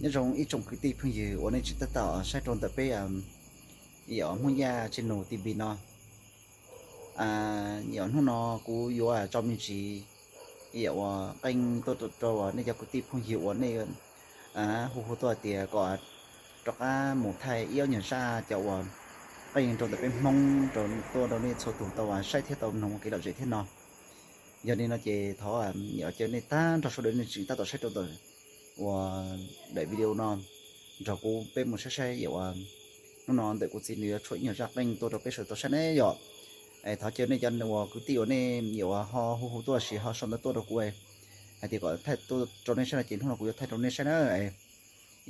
Nyob zoo ib tsoom kwv tij phooj ywg uas nej tseem tab tom saib rau ntawm peb yam Hmoob Yaj channel T V no. Yam hnub no kuv yuav tso me ntsis yam uas qeej tuaj rau nej cov kwv tij phooj ywg uas nej hu hu tuaj hais tias kom rov qab mus thaij ib ob nyuag zaj cov uas qeej rau ntawm peb Hmoob rau tuaj rau nej txhua tus tau saib thiab tau mloog ua kev lom zem thiab no. Yog li no ces thov yam caw nej tag nrho sawv daws nej tseem tab tom saib rau ntawm uas daim video no nrog kuv peb mus saib saib yam uas hnub no ntawm kuv txiv nws yuav tshuaj ib nyuag zaj qeej tuaj rau peb sawv daws tau saib ne yom. Thov caw nej cov uas kwv tij uas nej yam uas ho hu hu tuaj los sis ho sau ntawv tuaj rau kuv hais tias kom thaij tuaj rau nej saib no ces hnub no kuv yuav thaij rau nej saib na.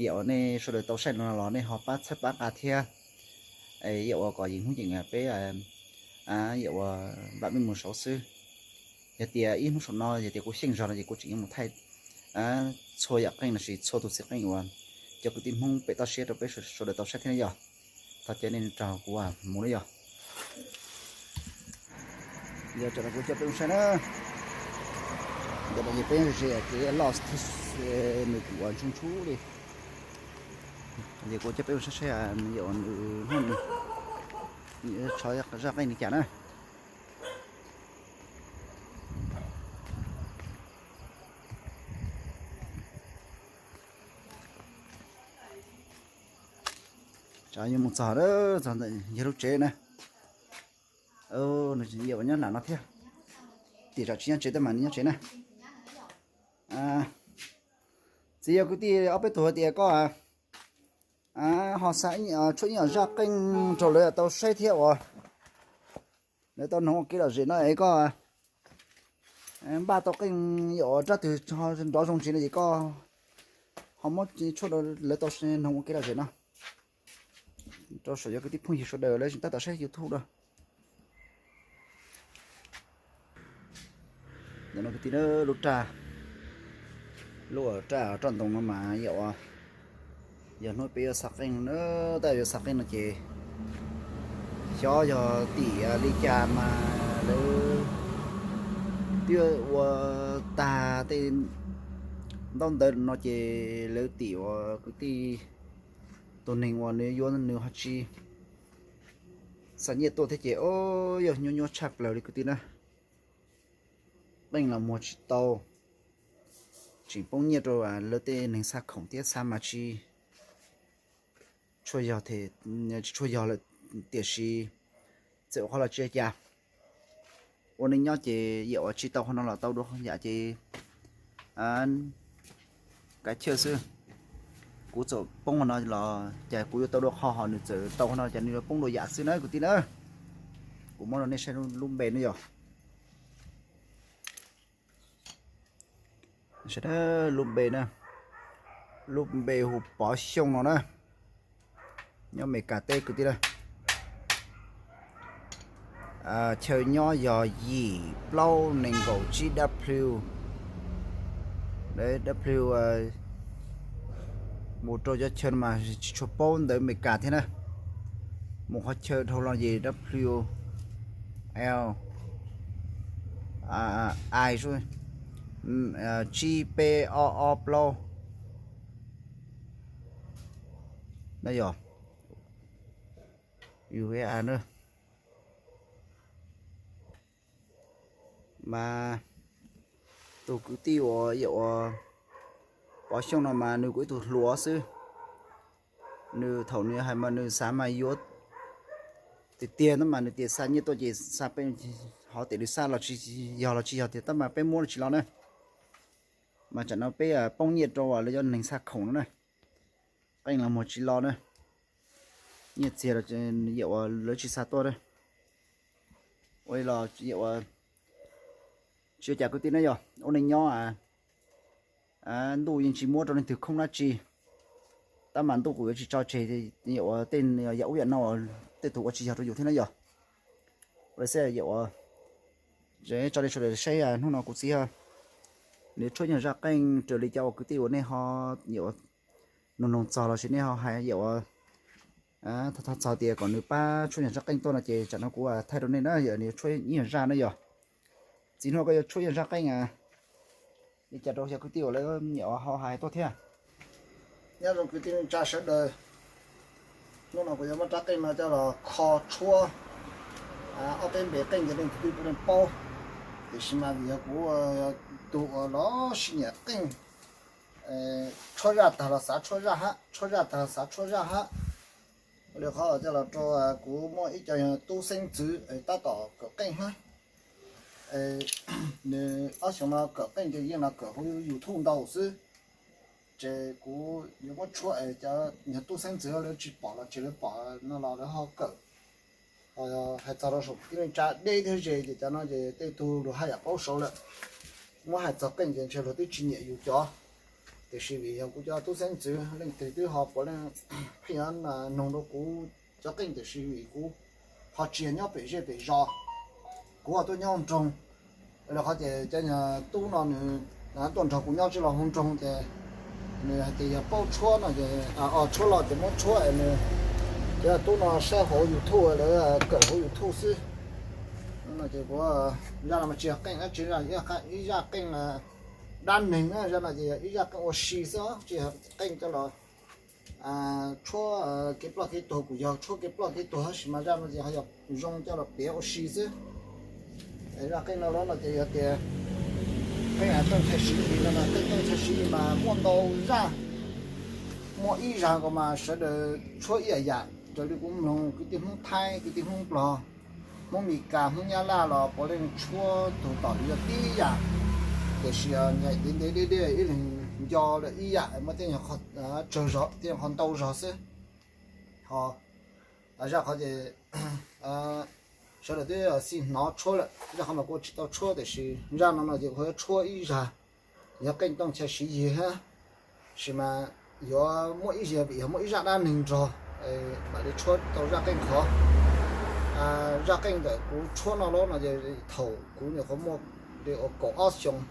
Yam uas nej sawv daws tau saib no los nej ho pab txhawb pab nqa thiab yam uas kom yim hnub yeem peb yam uas vam meej mus saud xwb. Yog tias ib hnub saum no yog tias kuv xyeej zog no ces kuv tseem yuav mus thaij txhua yam qeej los sis txhua tus txiv qeej uas cov kwv tij Hmoob pem toj siab rau peb sawv daws tau saib thiab na yom. Thov caw nej nrog kuv mus na yom. Yog tsam no kuv coj peb mus saib na. Ntawm no ces peb ze kev loj thiab nws kuj ua ntshub ntshub li. Ces kuv coj peb mus saib saib yam uas nws hnub no tshov zaj qeej li cas na. Tsam yuav mus txog, txog ntawm yawg lub tsev na. Nws yawm nyob nram no thiab. Tiam tsam tsis nyob tsev tab mas nws nyob tsev na. Txiv yog kwv tij ob peb tug hais tias koj ho xa tshuaj ib nyuag zaj qeej rau lawv tau saib thiab uas lawv tau noog ua kev lom zem no es koj npaj tau qeej yam uas rab twg nrov zoo ntsis no ces koj ho muab tshuaj rau lawv tau noog ua kev lom zem no. Rau saum yog kwv tij phooj ywg sawv daws lawv tseem tab tom saib YouTube no. Ntawm no kwv tij na, lub raj, lub raj roj ntoo no mas yog, yog hnub peb yuav xa qeej na, tab yuav xa qeej no ces xyov yog tim li cas mas lawv twb ua tag tej ntaub ntawv no ces lawv tim uas kwv tij tus neeg uas nws yuav nws ho tsis xa nyiaj tuaj thiab ces o, yog nyuaj nyuaj tshaj plaws li kwv tij na. Qeej los muag tsis tau, tseem poob nyiaj rau lawv tej neeg xa khoom thiab xa mas tsis tshua yog, tsis tshua yog lawm, tiam sis txawm ua qhov los tsis ua cas, ua neej nyob ces yam uas tsis tau qhov no los tau dua yam ces kav chawj xwb. Kuv txawm poob qhov no los cas kuv yuav tau dua qhov, ho nws txawm tau qhov no cas nws yuav poob dua yam xwb na kwv tij na. Kuv muab rau nej saib lub npe no yog lub npe na, lub npe hu Pov Xyooj no na, nyob Meskas teb kwv tij na. Chaw nyob yog yim plaub nees nkaum tsib W, W, mus rau cov chaw mas tsis tshua paub ntawv Meskas thiab na. Mus qhov chaw dhau los ces W L I, tsib peb ob ob plaub na yog U S A na. Mas tus kwv tij uas yam uas Pov Xyooj no mas nws kuj ib tug hluas xwb. Nws thaum nws hais mas nws xav mas yuav tiag tiag tab mas nws tias xa nyiaj tuaj ces xa peb, ho tias nws xa los tsis yog los tsis yog tiag tab mas peb muab los tsis los na. Mas tsam no peb poob nyiaj rau lawv cov neeg xa khoom no na, qeej los muag tsis los na, nyiaj txiag yam uas lawv tsis xa tuaj na. Ua li los yam uas tsis ua cas kwv tij na, yog ua neej nyob ntuj yeej tsis muab rau leej twg khoob dab tsi, tab mas ntuj kuj yuav tsis tso tseg yam uas tej yam ub yam no tej tus ua tsis yog rau yus thiab na yog. Ua li xwb yam uas tso nej sawv daws saib hnub no kuv txiv nws tshuab nyuag zaj qeej raws li cov uas kwv tij uas nej ho yam uas noog noog txog los sis nej ho hais yam uas thov txog tias kom nws pab tshuab nyuag zaj qeej tuaj no ces tsam no kuv thaij rau nej na, yog nws tshuab ib nyuag zaj na yog. Txiv, hnub no koj yuav tshuab nyuag zaj qeej li cas rau cov kwv tij uas lawv yam uas ho hais tuaj thiab? Nyob zoo kwv tij neej tsa sawv daws, hnub no kuv yuav muab rab qeej no coj los kho tshuab ob peb npe qeej ces leej twg twb puav leej paub. Tiam sis mas vim yog kuv tus uas los sib nyiam qeej, tshuab zaj tag los xav tshuab zaj hab, tshuab zaj tag los xav tshuab zaj hab. Ua li qhov coj los rau kuv muaj ib co tub xeeb ntxwv tab tom kawm qeej hab. Nws ob xyoos no kawm qeej ces yeej los kawm hauv YouTube ntau xwb. Ces kuv yuav muab tshuab es cov nyuag tub xeeb ntxwv lawv tsis pom los tsis, lawv pom no los lawv ho kawm. Hais txog rau saum kwv tij neej tsa deb thiab ze ces cov no ces tej tug lus haj yam paub saud lawm. Muab hais txog qeej ces ntshe luag twb tsis nyiam yus cov. Tiam sis vim yog kuv cov tub xeeb ntxwv leej twg twb ho puav leej pheej yuav noog rau kuv cov qeej, tiam sis vim kuv ho tsis yog nyob pem zej pem zos, kuv ho tuaj nyob nroog. Ua li qhov ces cov nyuag tub no nws tuaj nrog kuv nyob tsis los hauv nroog ces nws hais tias yog paub tshuab no ces, tshuab los ces muab tshuab es nws, cov tub no saib hauv YouTube, lawv kawm hauv YouTube xwb. No ces kuv, zaj no mas tsis yog qeej dab tsi, ib zaj qeej dab neeg na, zaj no ces yog ib zaj qeej ua si xwb, tsis yog qeej coj los tshuab kev ploj kev tuag. Kuj yog tshuab kev ploj kev tuag tab sis mas zaj no ces ho yog zoo coj los piav ua si xwb. Zaj qeej no los no ces yog tias qeej Tooj Nchai Siv Yis no, qeej Tooj Nchai Siv Yis mas muaj ntau zaj, muaj ib zaj nkaus mas sawv daws tshuab ib yam yam, raws li kuv mloog kwv tij Hmoob Thaib, kwv tij Hmoob Nplog, Hmoob Mes Kas, Hmoob Nyab Laj los puav leej tshuab tus tom li yog tib yam. Tiam sis nyaim ntev ntev deb deb ib leeg nco lawm ib yam, muaj tej nyuag qho tsawg zog, tej nyuag qho ntau zog xwb. Ho zaj qhov ces sawv daws twb xij hnov tshuab lawm, zaj qhov mas kuv tsis tau tshuab, tiam sis zaj no no ces kuv yuav tshuab ib zaj, yog qeej Tooj Nchai Siv Yis hab. Sis mas yuav muaj ib zaj, vim yog muaj ib zaj dab neeg nrog, mam li tshuab tau zaj qeej qhov. Zaj qeej ntawm kuv tshuab no los no ces thaum kuv nyuam qhuav muaj li uas kaum ob xyoos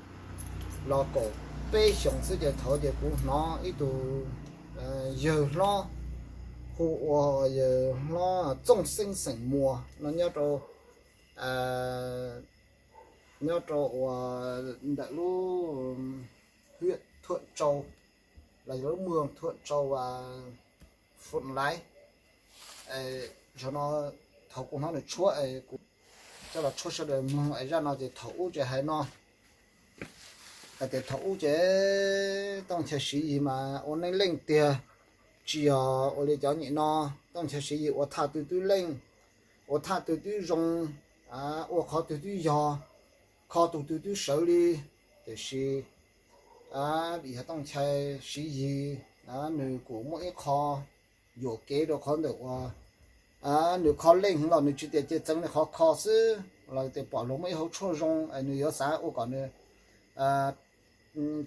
los kaum peb xyoos xwb ces thaum ces kuv hnov ib tug yawg hlob hu ua yawg hlob Txooj Xeeb xeem Muas no nyob rau, nyob rau uas ntawm lub hwj Thuam Tsau los yog lub mwg Thuam Tsau, Foom Laiv. Zaum no thaum kuv hnov nws tshuab, kuv coj los tshuab sawv daws mloog es zaj no ces thaum ub ces hais no hais tias thaum ub ces Tooj Nchai Siv Yis mas ua neeb leej tiag, tsis yog ua li cov nyim no. Tooj Nchai Siv Yis ua thaj twg twb leej, ua thaj twg twb zoo, ua qhov twg twb yog, kho tus twg twb sawv li. Tiam sis vim yog Tooj Nchai Siv Yis nws kuj muaj ib qho yuam kev rau qhov ntawm uas nws kho leej los nws tsis tias ces txeev li qhov kho xwb, los tias pom luag muaj ib hauv tshuaj zoo es nws yuav xav ua kom nws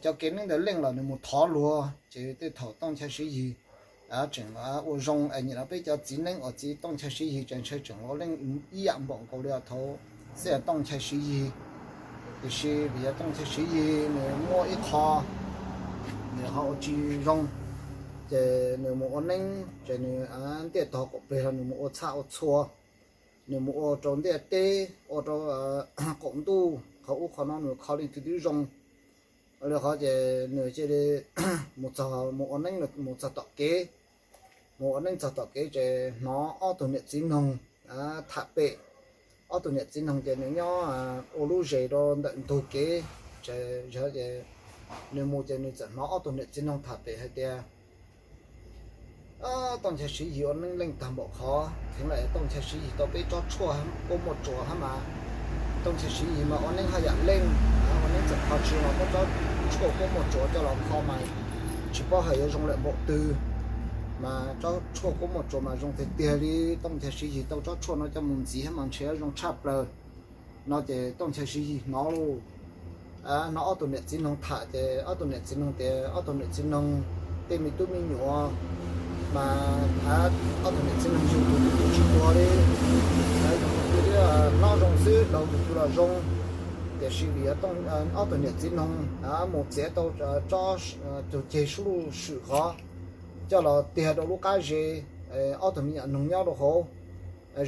cov kev neeb ntawd leej los nws mus thov luag. Ces tej thaum Tooj Nchai Siv Yis tseem ua zoo es nyim no peb cov txiv neeb uas txiv Tooj Nchai Siv Yis ces ntshe tseem ua leej ib yam npaum nkaus li thaum xib Tooj Nchai Siv Yis. Tiam sis vim yog Tooj Nchai Siv Yis nws muaj ib qho nws ho ua tsis zoo, ces nws mus ua neeb ces nws ntiaj tog qaum peg los nws mus ua txhaj ua txhua, nws mus ua rau ntiaj teb, ua rau qaum ntuj, qhov ub qhov no nws kho leej twg twb zoo. Ua li qhov ces nws cia li mus txog, mus ua neeb mus txog tom kev, mus ua neeb txog tom kev ces hnov ob tug niam txiv noog tham pem. Ob tug niam txiv noog ces nws nyob ua lub zes rau ntawm ntug kev, ces yog ces nws mus ces nws txawm hnov ob tug niam txiv noog tham pem hais tias, Tooj Nchai Siv Yis ua neeb leej tag npaum qhov, kheev lam Tooj Nchai Siv Yis tau peb tsob tshuaj kuj muaj tsuas hab mas. Tooj Nchai Siv Yis mas ua neeb haj yam leej, ua neeb txawm kho tsis los muab tsob tshuaj kuj muaj tsuas coj los kho mas tsis paub hais yuav zoo lawm npaum twg. Mas tsob tshuaj kuj muaj tsuas mas zoo tiag tiag li. Tooj Nchai Siv Yis tau tsob tshuaj no coj mus ntxiv hab mas ntshe zoo tshaj plaws. No ces Tooj Nchai Siv Yis hnov lauj, hnov ob tug niam txiv noog tham ces ob tug niam txiv noog tias ob tug niam txiv noog tej me tub me nyuam mas ob tug niam txiv noog yug tus twg tsis tuag li, yug tus twg thiaj hlob zoo xwb, daug tus twg los zoo. Tiam sis vim ob tug niam txiv noog mus txiav tau tsob tus ceg sub luj swm qhov coj los tiag rau lub qab zes, ob tug me nyuam noog nyob rau hauv.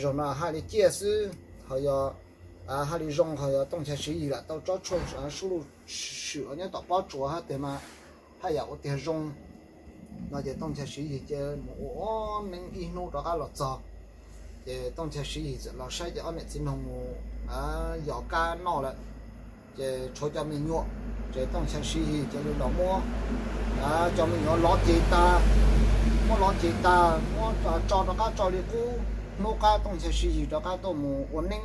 Zaum no haj li ciaj xwb, ho yog haj li zoo, ho yog Tooj Nchai Siv Yis lam tau tsob tshuaj sub luj swm nyob tom pob tsuas hab tiag mas haj yam ua tiag zoo. No ces Tooj Ncha Siv Yig cia li mus ua neeb ib hnub rov qab los txog, ces Tooj Ncha Siv Yig txawm los saib ces ob niam txiv noog mus yos kab noj lawm, ces tshuav cov me nyuam, ces Tooj Ncha Siv Yig cia li los muab cov me nyuam lov ceg tag, muab lov ceg tag muab tso rov qab tso li qub. Hnub qab Tooj Ncha Siv Yig rov qab tuaj mus ua neeb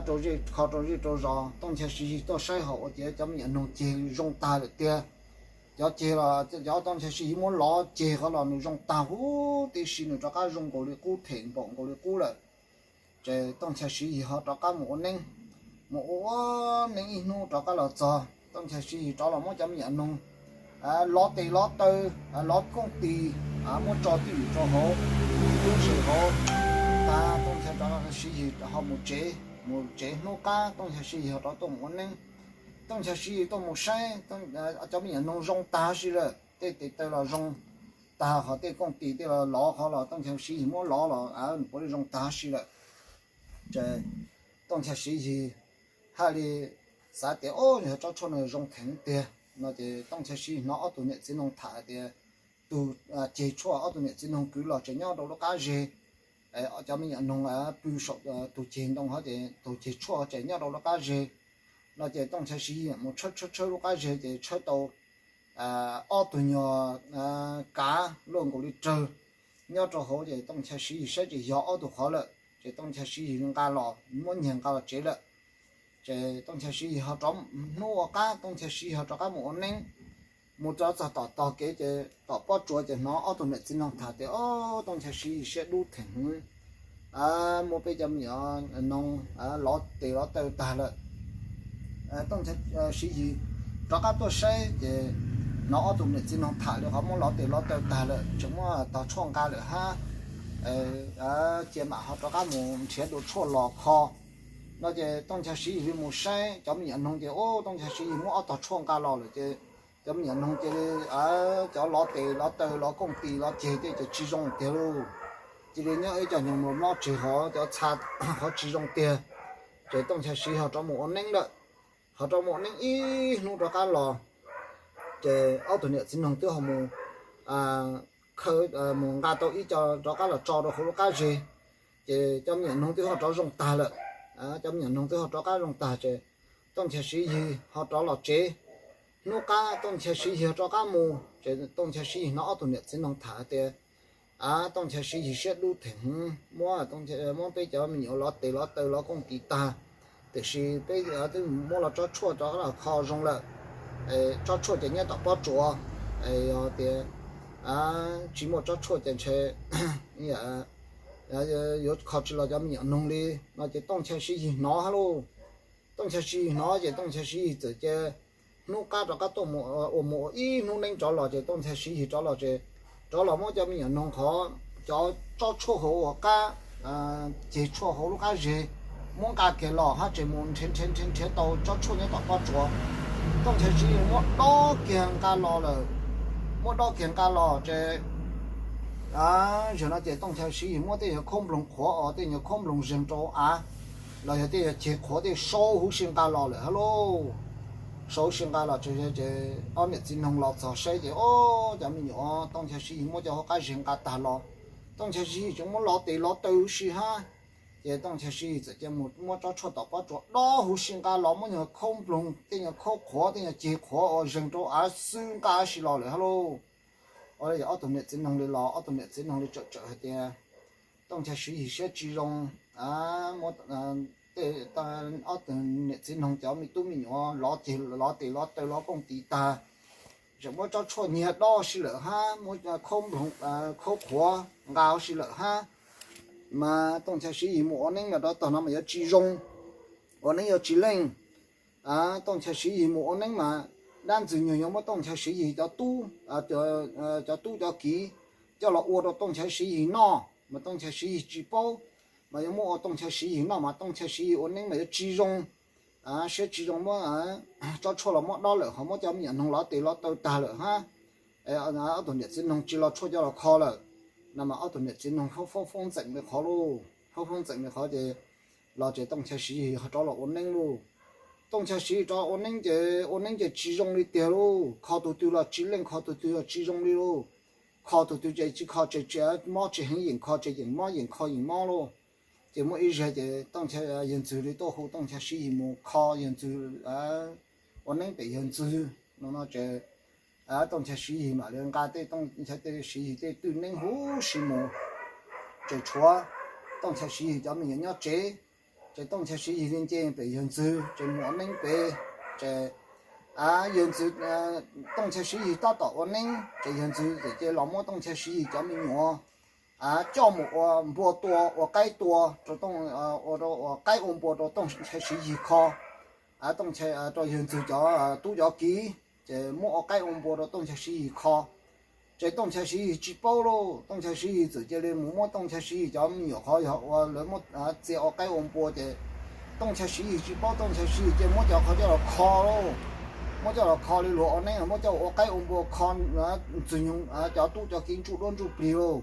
rau zej, kho rau zej rau zos, Tooj Ncha Siv Yig tuaj saib hos ua ciav cov me nyuam noog ceg zoo tag lawm tiag. Cov ceg los cov Tooj Ncha Siv Yig muab lov ceg qhov los nws zoo tag huv tib si, nws rov qab zoo nkaus li qub, them npaum nkaus li qub lawm. Ces Tooj Ncha Siv Yig ho rov qab mus ua neeb, mus ua ua neeb ib hnub rov qab los txog, Tooj Ncha Siv Yig rov los muab cov me nyuam noog lov tes lov taw, lov kooj tis, muab tso twj ywm rau hauv, lub zes hauv. Tag Tooj Ncha Siv Yig ho mus tsev, mus tsev hnub qab Tooj Ncha Siv Yig ho rov tuaj mus ua neeb. Tooj Ncha Siv Yig tuaj mus saib cov me nyuam noog zoo tag si lawm, tej tes taw los zoo tag, qhov tej kooj tis tej los lov qhov los Tooj Ncha Siv Yig muab lov los nws puav leej zoo tag si lawm. Ces Tooj Ncha Siv Yig haj li xav tias, Au, yog tsob tshuaj no zoo kheev tiag. No ces Tooj Ncha Siv Yig hnov ob tug niam txiv noog tham tias tus ceg tshuaj, ob tug niam txiv noog kwv los tseem nyob rau lub qab zes. Cov me nyuam noog pw saum tus ceg ntoo hov ces tus ceg tshuaj tseem nyob rau lub qab zes. No ces Tooj Ncha Siv Yig mus tshawb tshawb tshawb lub qab zes ces tshawb tau ob tug nyuag kav luaj nkaus li rawg nyob rau hauv, ces Tooj Ncha Siv Yig saib ces yog ob tug qhov lawm, ces Tooj Ncha Siv Yig nqa los, muab nyiag nqa los tsev lawm. Ces Tooj Ncha Siv Yig ho rov, hnub ua qab Tooj Ncha Siv Yig ho rov qab mus ua neeb, mus rov txog tom tog kev ces tom pob tsuas ces hnov ob tug niam txiv noog tham tias, Au, Tooj Ncha Siv Yig siab dub theem heev, muab peb cov me nyuam noog lov tes lov taw tag lawm. Tooj Ncha Siv Yig rov qab tuaj saib ces hnov ob tug niam txiv noog tham li qhov muab lov tes lov taw tag lawm, tseem muab tog tshuaj nqa lawm hab, cia mam ho rov qab mus nrhiav dua tshuaj los kho. No ces Tooj Ncha Siv Yig li mus saib cov me nyuam noog ces, Au, Tooj Ncha Siv Yig muab ob tog tshuaj nqa los lawm ces cov me nyuam noog cia li, cov lov tes lov taw lov kooj tis lov ceg tej ces tsis zoo tiag lauj. Cia li nyob ib co nyoog mos mlob tseg hov, cov txha hov tsis zoo tiag. Ces Tooj Ncha Siv Yig ho rov mus ua neeb lawm. Ho rov mus ua neeb ib hnub rov qab los, ces ob tug niam txiv noog twb ho mus khaws, mus nqa tau ib co rov qab los tso rau hauv lub qab zes. Ces cov me nyuam noog twb ho rov zoo tag lawm. Cov me nyuam noog twb ho rov qab zoo tag ces Tooj Ncha Siv Yig ho rov los tsev. Hnub qab Tooj Ncha Siv Yig rov qab mus ces Tooj Ncha Siv Yig hnov ob tug niam txiv noog tham tias, Tooj Ncha Siv Yig siab dub theem heev, muab, muab peb cov me nyuam lov tes lov taw lov kooj tis tag, tiam sis peb twb muab los tsob tshuaj rov los kho zoo lawm. Tsob tshuaj ces nyob tom pob tsuas, yog tias tsis muaj tsob tshuaj ces ntshe yuav kho tsis los cov me nyuam noog li. No ces Tooj Ncha Siv Yig hnov hab lauj. Tooj Ncha Siv Yig hnov ces Tooj Ncha Siv Yig txawm cia hnub qab rov qab tuaj mus ua mus ua ib hnub neeb rov los ces Tooj Ncha Siv Yig rov los ces rov los muab cov me nyuam noog qhov cov tsob tshuaj hauv uas qab ceg tshuaj hauv lub qab zes muab nqa kiag los hab, ces mus nrhiav nrhiav nrhiav nrhiav tau tsob tshuaj nyob tom pob tsuas. Tooj Ncha Siv Yig muab dob kiag nqa los lawm, muab dob kiag nqa los ces zaum no ces Tooj Ncha Siv Yig muab tej nyuag khaub nploog qhuav os, tej nyuag khaub nploog zeeg rau av los yog tej nyuag ceg qhuav tej sau huv si nqa los lawm hab lauj. Sau huv si nqa los tsev ces ob niam txiv noog los txog saib ces, Au, cov me nyuam Tooj Ncha Siv Yig muab cov hauv qab zes nqa tag los. Tooj Ncha Siv Yig tseem muab lov tes lov taw huv si hab. Ces Tooj Ncha Siv Yig txawm cia mus muab tsob tshuaj tom pob tsuas dob huv si nqa los, muab nyuag khaub nploog tej nyuag khaub qhuav tej nyuag ceg qhuav uas zeeg rau av xwb nqa huv si los lawm hab lauj. Ua li ob tug niam txiv noog li los ob tug niam txiv noog li tsawm tsawm hais tias Tooj Ncha Siv Yig siab tsis zoo, muab ob tug niam txiv noog cov me tub me nyuam lov ceg lov tes lov taw lov kooj tis tag, tseem muab tsob tshuaj nyiag dob huv si lawm hab, muab khaub nploog khaub qhuav nqa huv si lawm hab. Mas Tooj Ncha Siv Yig mus ua neeb los rov tog no mas yuav tsis zoo, ua neeb yuav tsis leej. Tooj Ncha Siv Yig mus ua neeb mas dab ntxwg nyoog yuav muab Tooj Ncha Siv Yig cov tub, cov tub cov kiv coj los ua rau Tooj Ncha Siv Yig noj, mas Tooj Ncha Siv Yig tsis paub, mas yuav muab ua Tooj Ncha Siv Yig noj mas Tooj Ncha Siv Yig ua neeb mas yuav tsis zoo, siab tsis zoo, muab tsob tshuaj los muab dob lawm, ho muab cov me nyuam noog lov tes lov taw tag lawm hab. Ob tug niam txiv noog tsis los tshuaj coj los kho lawm. No mas ob tug niam txiv noog foob foob ntxeem li qhov lauj, foob foob ntxeem li qhov ces los ces Tooj Ncha Siv Yig ho rov los ua neeb lauj. Tooj Ncha Siv Yig rov ua neeb ces ua neeb ces tsis zoo li tiag lauj, kho tus twg los tsis leej, kho tus twg los tsis zoo li lauj. kho tus twg ces tsis kho, ces mob tsis heev yeem kho ces yeem mob, yeem kho yeem mob lauj. Ces muaj ib zaug ces Tooj Ncha, yawg ntxwg li tuaj hu Tooj Ncha Siv Yis mus kho yawg ntxwg ua neeb pem yawg ntxwg no no ces Tooj Ncha Siv Yis mam li nqa tej Tooj Ncha Siv Yis tej twj neeb huv si mus, ces tshuav Tooj Ncha Siv Yis cov me nyuam nyob tsev. Ces Tooj Ncha Siv Yis li nce pem yawg ntxwg ces mus ua neeb pem, ces yawg ntxwg, Tooj Ncha Siv Yis tab tom ua neeb ces yawg ntxwg ces los muab Tooj Ncha Siv Yis cov me nyuam coj mus ua npua tua, ua qaib tua rau, ua qaib ua npua rau Tooj Ncha Siv Yis kho, Tooj Ncha, rau yawg ntxwg cov tub cov kiv, ces muab ua qaib ua npua rau Tooj Ncha Siv Yis kho. Ces Tooj Ncha Siv Yis tsis paub lauj, Tooj Ncha Siv Yis txawm cia li mus muab Tooj Ncha Siv Yis cov me nyuam qhov yog ua lawv muab txia ua qaib ua npua ces Tooj Ncha Siv Yis tsis paub, Tooj Ncha Siv Yis cia muab cov qhov coj los kho lauj, muab coj los kho li luag ua neeb, muab coj ua qaib ua npua kho ntxwg nyoog cov tub cov kiv ntsuj duab ntsuj plig lauj.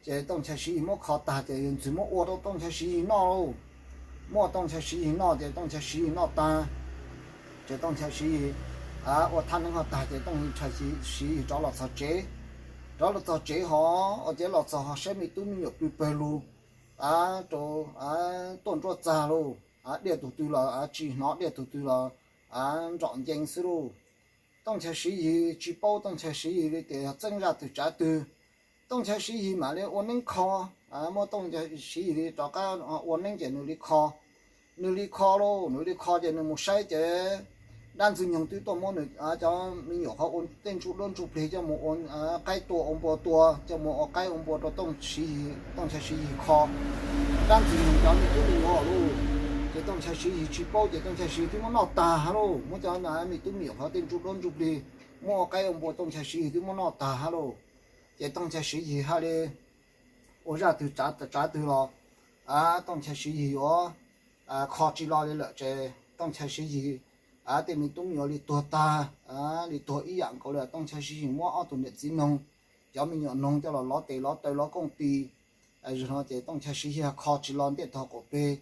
Ces Tooj Ncha Siv Yis muab kho tag ces yawg ntxwg muab ua rau Tooj Ncha Siv Yis noj lauj. Muab ua Tooj Ncha Siv Yis noj ces Tooj Ncha Siv Yis noj tag, ces Tooj Ncha Siv Yis ua thaj neeb ho tag ces Tooj Ncha Siv Yis rov los txog tsev. Rov los txog tsev ho ua ces los txog ho saib me tub me nyuam pw pawg lug, rau, tuaj nruab txag lauj, diaj tus twg los tsis hnov, diaj tus twg los nrom ncees xwb lauj. Tooj Ncha Siv Yis tsis paub, Tooj Ncha Siv Yis li tias yog txeeb zaj twg tsav twg. Tooj Ncha Siv Yis mam li ua neeb kho, muab Tooj Ncha Siv Yis li rov qab ua neeb ces nws li kho, nws li kho lauj, nws li kho ces nws mus saib ces dab ntxwg nyoog twb tuaj muab nws cov me nyuam qhov ua tej ntsuj duab ntsuj plig coj mus ua qaib tua ua npua tua, coj mus ua qaib ua npua rau Tooj Ncha Siv Yis, Tooj Ncha Siv Yis kho. Dab ntxwg nyoog cov me tub me nyuam lauj, ces Tooj Ncha Siv Yis tsis paub ces Tooj Ncha Siv Yis twb muab noj tag lauj, muab cov me tub me nyuam qhov tej ntsuj duab ntsuj plig muab ua qaib ua npua Tooj Ncha Siv Yis twb muab noj tag lauj. Ces Tooj Ncha Siv Yis hais li ua zaj twg tsav twg los Tooj Ncha Siv Yis yuav kho tsis los li lawm ces Tooj Ncha Siv Yis tej me tub me nyuam li tuag tag, li tuag ib yam nkaus li. Tooj Ncha Siv Yis muab ob tug niam txiv noog, cov me nyuam noog coj los lov tes lov taw lov kooj tis. Zaum no ces Tooj Ncha Siv Yis kho tsis los ntiaj tog qaum peg,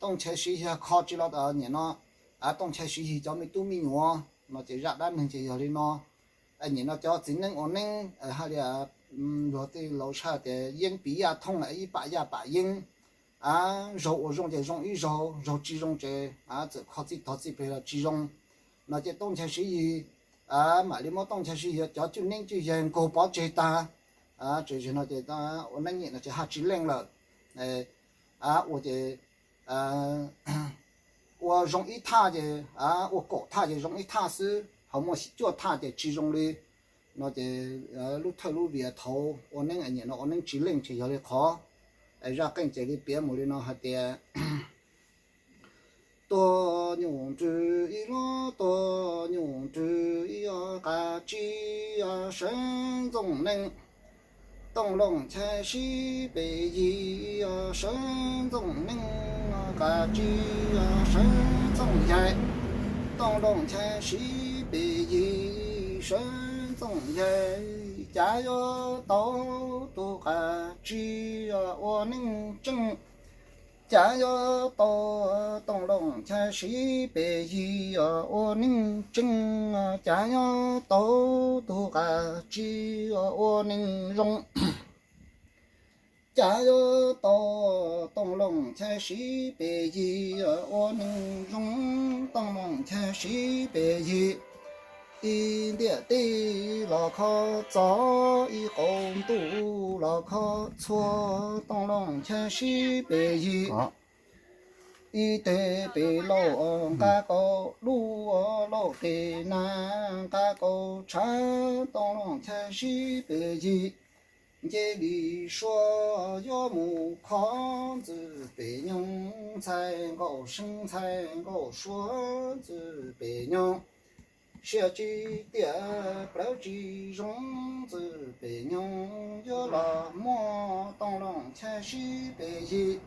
Tooj Ncha Siv Yis kho tsis los nim no Tooj Ncha Siv Yis cov me tub me nyuam no ces zaj dab neeg ces yog li no. Nim no cov txiv neeb ua neeb hais li luag tej laus tshaj tias yeeb piv yaj thooj, ib pam yaj pam yeeb. Zaug uas zoo ces zoo ib zaug, zaug tsis zoo ces txawm kho txij tog txij peg los tsis zoo. No ces Tooj Ncha Siv Yis mam li muab Tooj Ncha Siv Yis cov cwj neeb cwj yaig nkaug pov tseg tag. Ces zaum no ces ua neeb nim no ces haj tsis leej lawm. Ua ces ua zoo ib thaj ces, ua kaum thaj ces zoo ib thaj xwb, ho muaj cuaj thaj ces tsis zoo li. No ces lub thawj lub vias thaud ua neeb nim no ua neeb tsis leej ces yog li qhov. Zaj qeej ces li piav mus li no hais tias tuag nyuj nrwg ib lub, tuag nyuj nrwg ib qab tsib sawv ntxooj neej. Tooj Looj Ncha Siv Pem Yig sawv ntxooj neej, qab tsib sawv ntxooj yaig. Tooj Looj Ncha Siv Pem Yig sawv ntxooj yaig, cas yuav tau tus qab tsib ua neej tseeb. Cas yuav tau Tooj Looj Ncha Siv Pem Yig ua neej tseeb, cas yuav tau tus qab tsib ua neej zoo. Cas yuav tau Tooj Looj Ncha Siv Pem Yig ua neej zoo. Tooj Looj Ncha Siv Pem Yig ib ntiaj teb los kho txog, ib qab ntuj los kho txhua. Tooj Looj Ncha Siv Pem Yig ib teg pem lauj, nqa kaum lub lauj qe na, nqa kaum tshav. Tooj Looj Ncha Siv Pem Yig nce li suab yuav mus kho ntxwg pem nyoog, ntxhais nkaum seeb ntxhais nkaum suab ntxwg pem nyoog. Siab tsis tiaj plawv tsis zoo ntxwg pem nyoog, yuav los muab Tooj Looj Ncha Siv Pem Yig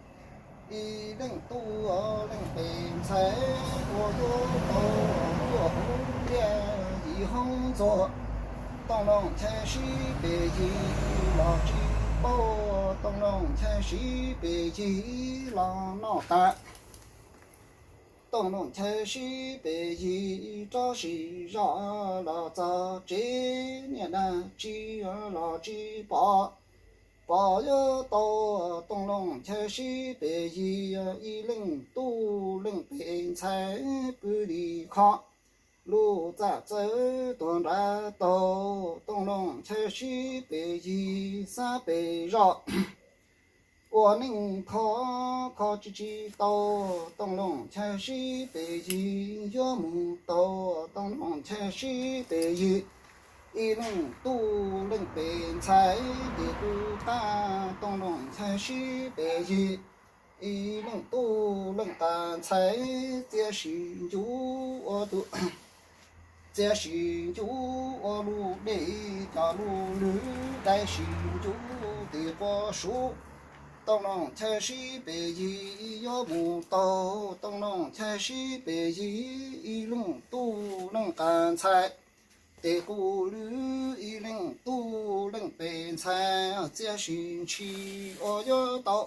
ib leej tub leej pem ntxhais, ua yuav tau cuaj hauv liaj yim hauv ntxuag. Tooj Looj Ncha Siv Pem Yig los tsis paub, Tooj Looj Ncha Siv Pem Yig los noj tas. Tooj Looj Chaw sib pes yig rov sim zoj los txog tsev, niag dab tsi los tsis pom, pom yuav tau. Tooj Looj Chaw sib pes yig ib leej tub leej pem ntxhais, pw li kho lub txaj txawv tuag nrad taug. Tooj Looj Chaw sib pes yig xab pes zoj ua neej kho, kho tsis tsis tau. Tooj Looj Chaw sib pes yig yuav mus tau. Tooj Looj Chaw sib pes yig ib leej tub leej pem ntxhais, ces kuj qab Tooj Looj Chaw sib pes yig ib leej tub leej qas ntxhais, txia sim ncuv ua tus, txia sim ncuv ua lub dej cov lub lwg, dai sim ncuv tes quav suv. Tooj Looj Chaw sib pes yig yuav mus tau. Tooj Looj Chaw sib pes yig ib leej tub leej qas ntxhais, tes kuj lwj ib leej tub leej pem ntxhais, txia sim ntshis ua yuav tau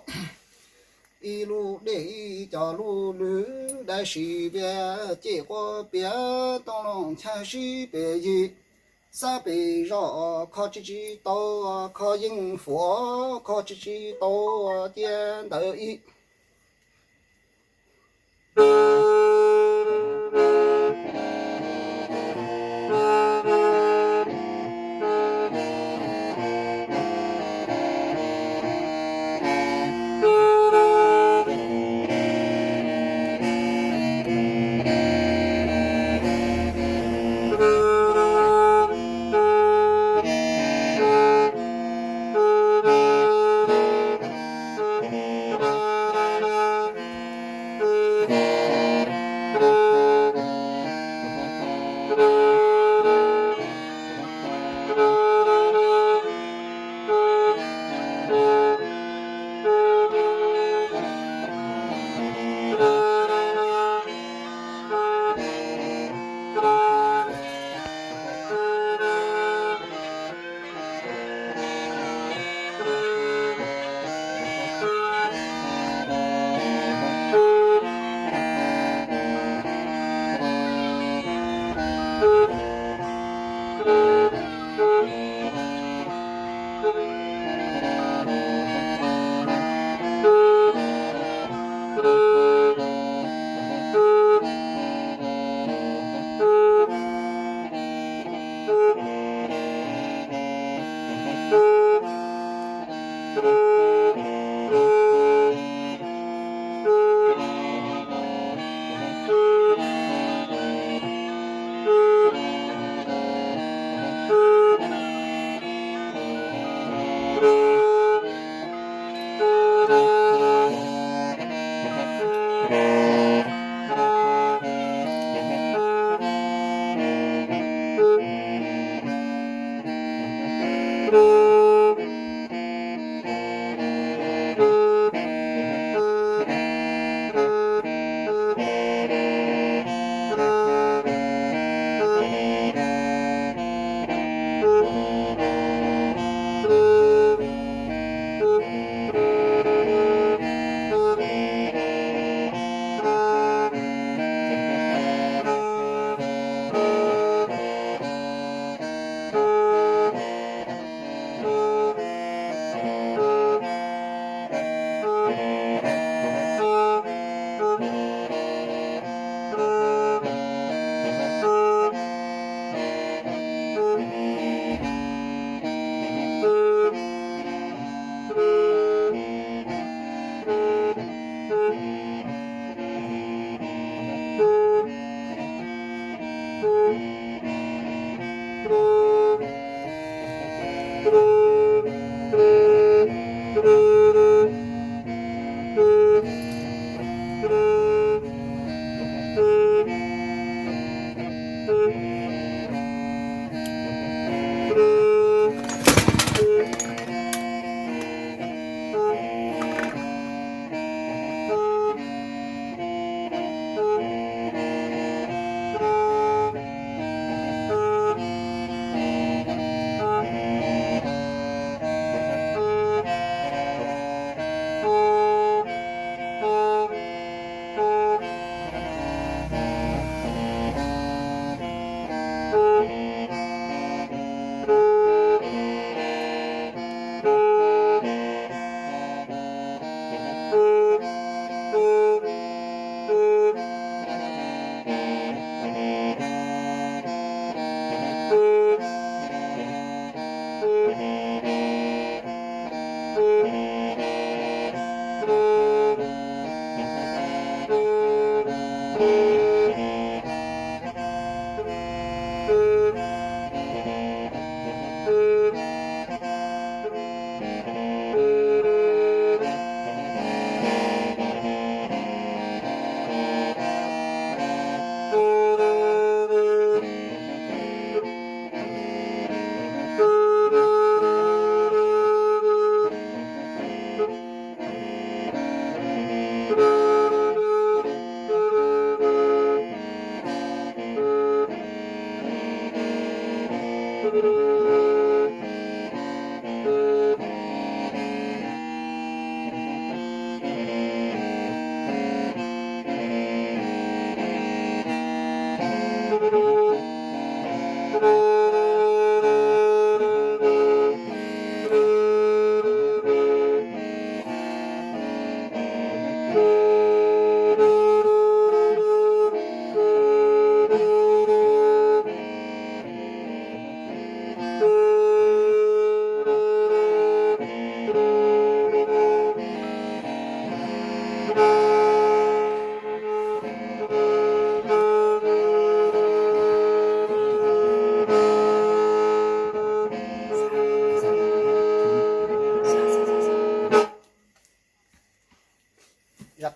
ib lub dej cov lub lwg, dai sim pias ces quav pias. Tooj Looj Chaw sib pes yig xab pes zoj, kho tsis tsis tau, kho yeej fuam, kho tsis tsis tau cia ntawd ib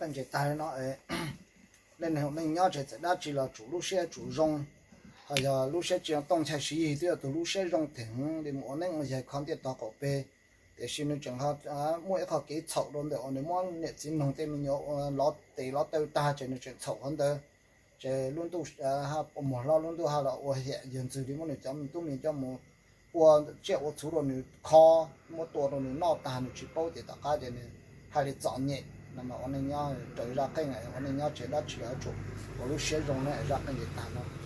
Ntses tag li no, leej neeg ua neej nyob tsis txawm dab tsi los tsum lub siab tsum zoo. Ho yog lub siab tsis zoo, Tooj Nchai Siv Yig twb yog tus lub siab zoo theem li mus ua neeb ua yaig kho ntiaj tog qaum peg, tiam sis nws tseem muaj ib qho kev txhaum rau ntawm uas nws muab niam txiv noog tej me nyuam lov tes lov taw tag ces nws tseem txhaum qhov ntawd. Ces lub ntuj, muag hlob lub ntuj ha los ua hiam yawg ntxwg li muab nws cov tub me coj mus ua tsiaj ua txhuv rau nws kho, muab tua rau nws noj tag nws tsis paub ces tom qab ces nws hais li txom nyem no mas ua neej nyob raws zaj qeej, ua neej nyob tsis dab tsi los tsum ua lub siab zoo ne, zaj qeej li tag no.